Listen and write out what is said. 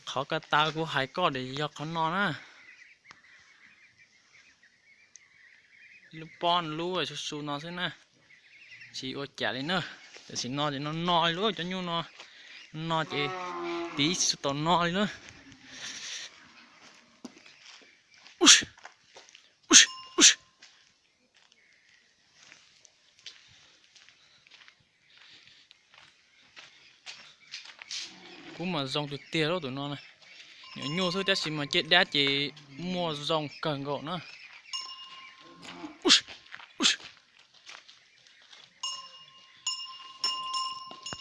Qhov ko taw kuv hais koj ces yog qhov no na. Lub pob lub su su no xwb na, tsis ua cas li na. Tam sim no ces no no li lub cov nyuj no, no ces tiv tsis tau no li na. Kuv mas zoo tiag tiag lub tus no na. Nyuam nyuj xwb tab sis mas caj dab ces muaj zoo kawg nkaus na.